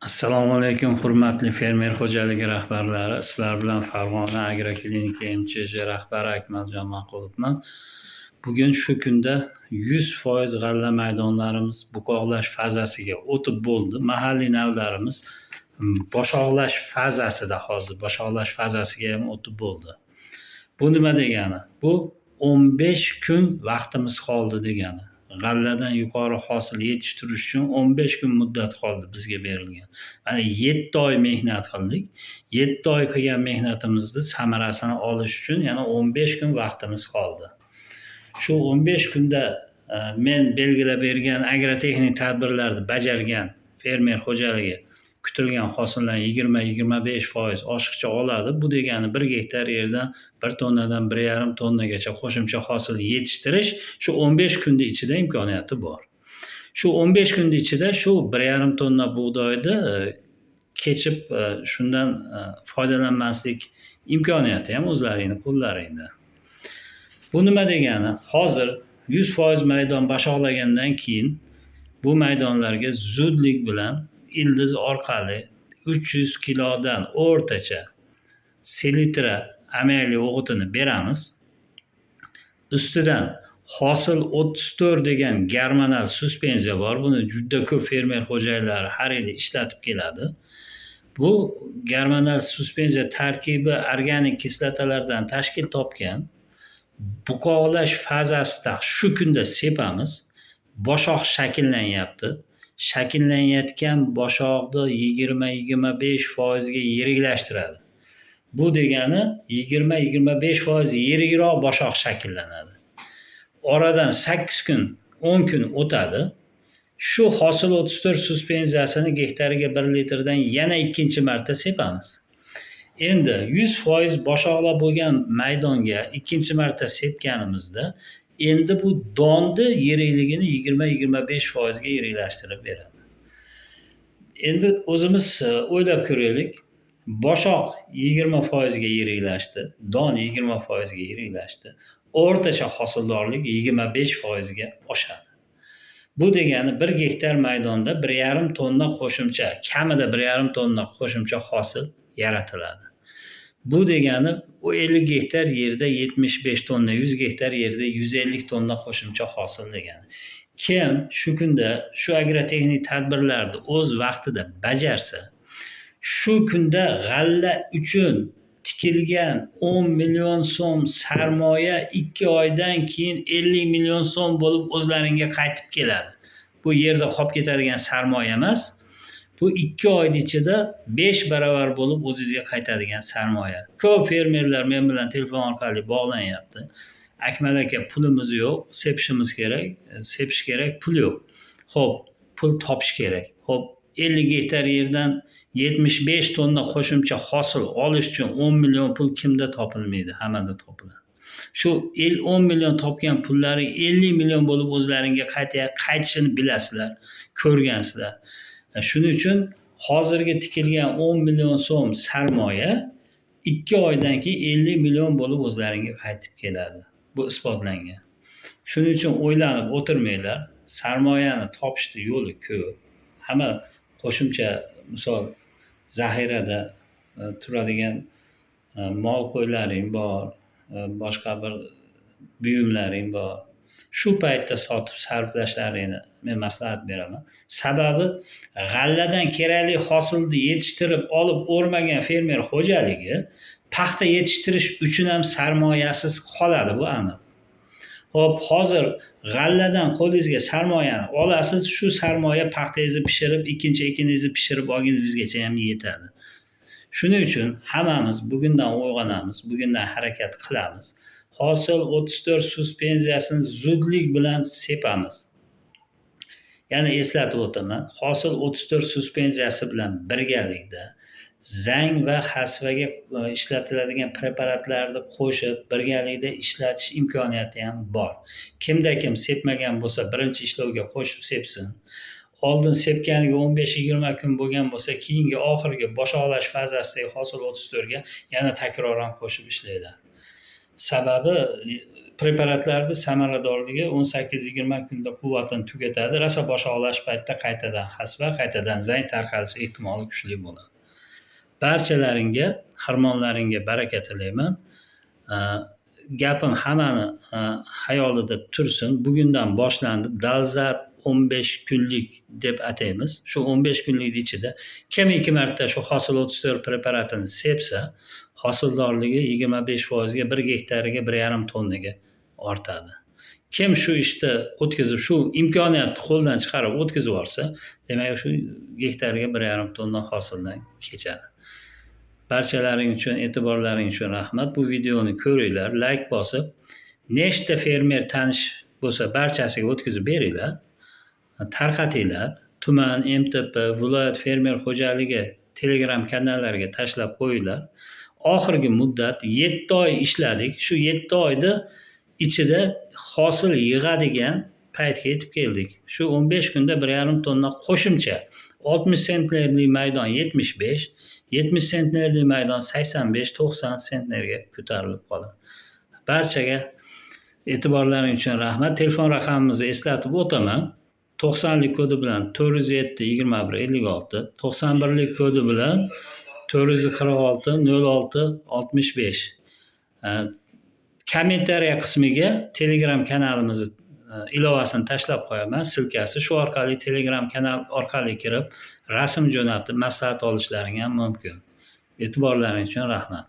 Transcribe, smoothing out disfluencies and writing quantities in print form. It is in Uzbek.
Assalomu alaykum, hurmatli fermer xo'jaligi rahbarlari. Sizlar bilan Farg'ona agroklinika MChJ rahbari Akmaljon Maqulovman. Bugun shu kunda 100% g'alla maydonlarimiz buqog'lash fazasiga o'tib bo'ldi. Mahalliy navlarimiz boshoqlash fazasida, hozir boshoqlash fazasiga ham o'tib bo'ldi. Bu nima degani? Bu 15 kun vaqtimiz qoldi degani. G'alladan yuqori hosil yetishtirish uchun 15 kun muddat qoldi bizga berilgan. Mana 7 oy mehnat qildik. 7 oy qilgan mehnatimizni samarasini olish uchun yana 15 kun vaqtimiz qoldi. Shu 15 kunda men belgilab bergan agrotexnik tadbirlarni bajargan fermer xo'jaligi kutilgan hosildan 20-25% oshiqcha oladi. Bu degani 1 gektar yerdan 1 tonnadan 1,5 tonnagacha qo'shimcha hosil yetishtirish shu 15 kunni ichida imkoniyati bor. Shu 15 kunni ichida shu 1,5 tonna bug'doyni kechib shundan foydalanmaslik imkoniyati ham o'zlaringni qo'llaringda. Bu nima degani? Hozir 100% maydon bashoqlagandan keyin bu maydonlarga zudlik bilan ildiz orqali 300 kilodan o'rtacha selitra ammiakli o'g'itini beramiz. Ustidan hosil 34 degan gormonal suspenziya bor. Buni juda ko'p fermer xo'jaliklari har yili ishlatib keladi. Bu gormonal suspenziya tarkibi organik kislotalardan tashkil topgan. Buqog'lash fazasida shu kunda sepamiz. Boshoq shakllanyapti. Shakllanayotgan boshoqni 20-25% ga yiriklashtiradi. Bu degani 20-25% yirikroq boshoq shakllanadi. Oradan 8 kun, 10 kun o'tadi. Shu hosil 34 suspenziyasini gektariga 1 litrdan yana ikkinchi marta sepamiz. Endi 100% boshoqlab bo'lgan maydonga ikkinchi marta sepganimizda endi bu donni yirikligini 20-25% ga yiriklashtirib beradi. Endi o'zimiz o'ylab ko'raylik. Boshoq 20% ga yiriklashdi, don 20% ga yiriklashdi. O'rtacha hosildorlik 25% ga oshadi. Bu degani 1 gektar maydonda 1,5 tonna qo'shimcha, kamida 1,5 tonna qo'shimcha hosil yaratiladi. Bu degani u 50 gektar yerda 75 tonna, 100 gektar yerda 150 tonna qo'shimcha hosil degani. Kim shu kunda shu agrotexnik tadbirlarni o'z vaqtida bajarsa, shu kunda g'alla uchun tikilgan 10 million so'm sarmoya 2 oydan keyin 50 million so'm bo'lib o'zlaringga qaytib keladi. Bu yerda qolib ketadigan sarmoya emas. Bu 2 oyning ichida 5 barobar bo'lib o'zingizga qaytadigan sarmoya. Ko'p fermerlar men bilan telefon orqali bog'lanyapti. Akmal aka, pulimiz yo'q, sepishimiz kerak, sepish kerak, pul yo'q. Xo'p, pul topish kerak. Xo'p, 50 gektar yerdan 75 tonna qo'shimcha hosil olish uchun 10 million pul kimda topilmaydi? Hammada topiladi. Shu 10 million topgan pullari 50 million bo'lib o'zlaringga qaytishini bilasizlar, ko'rgansizlar. Shuning uchun hozirgi tikilgan 10 million so'm sarmoya 2 oydan keyin 50 million bo'lib o'zlaringga qaytib keladi. Bu isbotlangan. Shuning uchun o'ylanib o'tirmanglar. Sarmoyani topishni yo'li ko'p. Hamma qo'shimcha misol zaxirada turadigan mol qo'ylaring bor, boshqa bir buyumlaring bor. Shu paytda sotib sarflashlaringni men maslahat beraman. Sababi g'alladan kerakli hosilni yetishtirib olib o'rmagan fermer xo'jaligi paxta yetishtirish uchun ham sarmoyasiz qoladi, bu aniq. Xo'p, hozir g'alladan qo'lingizga sarmoyani olasiz, shu sarmoya paxtangizni pishirib, ikkinchi ekiningizni pishirib olguningizgacha ham yetadi. Shuning uchun hammamiz bugundan uyg'onamiz, bugundan harakat qilamiz. Hosil 34 suspenziyasini zudlik bilan sepamiz. Yana eslatib o'taman, hosil 34 suspenziyasi bilan birgalikda zang va xasvaga ishlatiladigan preparatlarni qo'shib birgalikda ishlatish imkoniyati ham bor. Kimda kim sepmagan bo'lsa, birinchi ishlovga qo'shib sepsin. Oldin sepganiga 15-20 kun bo'lgan bo'lsa, keyingi oxirgi boshoqlash fazasidagi hosil 34 ga yana takroran qo'shib ishlanglar. Sababi preparatlarni samaradorligi 18-20 kunda quvvatini tugatadi. Rosa boshoqlash paytida qaytadan xasva, qaytadan zang tarqalishi ehtimoli kuchli bo'ladi. Barchalaringga xirmonlaringga baraka tilayman. Gapim hammani xayolida tursin. Bugundan boshlandi. Dolzarb 15 kunlik deb ataymiz. Shu 15 kunlik ichida kim 2 marta shu Hosil 34 preparatini sepsa, hosildorligi 25% ga 1 gektariga 1,5 tonnaga ortadi. Kim shu ishni o'tkazib, shu imkoniyatni qo'ldan chiqarib o'tkazib yuborsa, demak shu gektariga 1,5 tonna hosildan kechadi. Barchalaring uchun, e'tiborlaring uchun rahmat. Bu videoni ko'ringlar, layk bosib, nechta fermer tanish bo'lsa barchasiga o'tkazib beringlar, tarqatinglar. Tuman, MTP, viloyat fermer xo'jaligi Telegram kanallariga tashlab qo'yinglar. Oxirgi muddat 7 oy ishladik. Shu 7 oyda ichida hosil yig'adigan paytga yetib keldik. Shu 15 kunda 1,5 tonna qo'shimcha 60 sentnerli maydon 75, 70 sentnerli maydon 85-90 sentnerga ko'tarilib qoladi. Barchaga e'tiborlaring uchun rahmat. Telefon raqamimizni eslatib o'taman. 90lik kodi bilan 407 21 56, 91lik kodi bilan 446 06 65. Kommentariya qismiga Telegram kanalimizni ilovasini tashlab qo'yaman, ссылка si. Shu orqali Telegram kanal orqali kirib, rasm jo'natib maslahat olishlaring ham mumkin. E'tiborlaring uchun rahmat.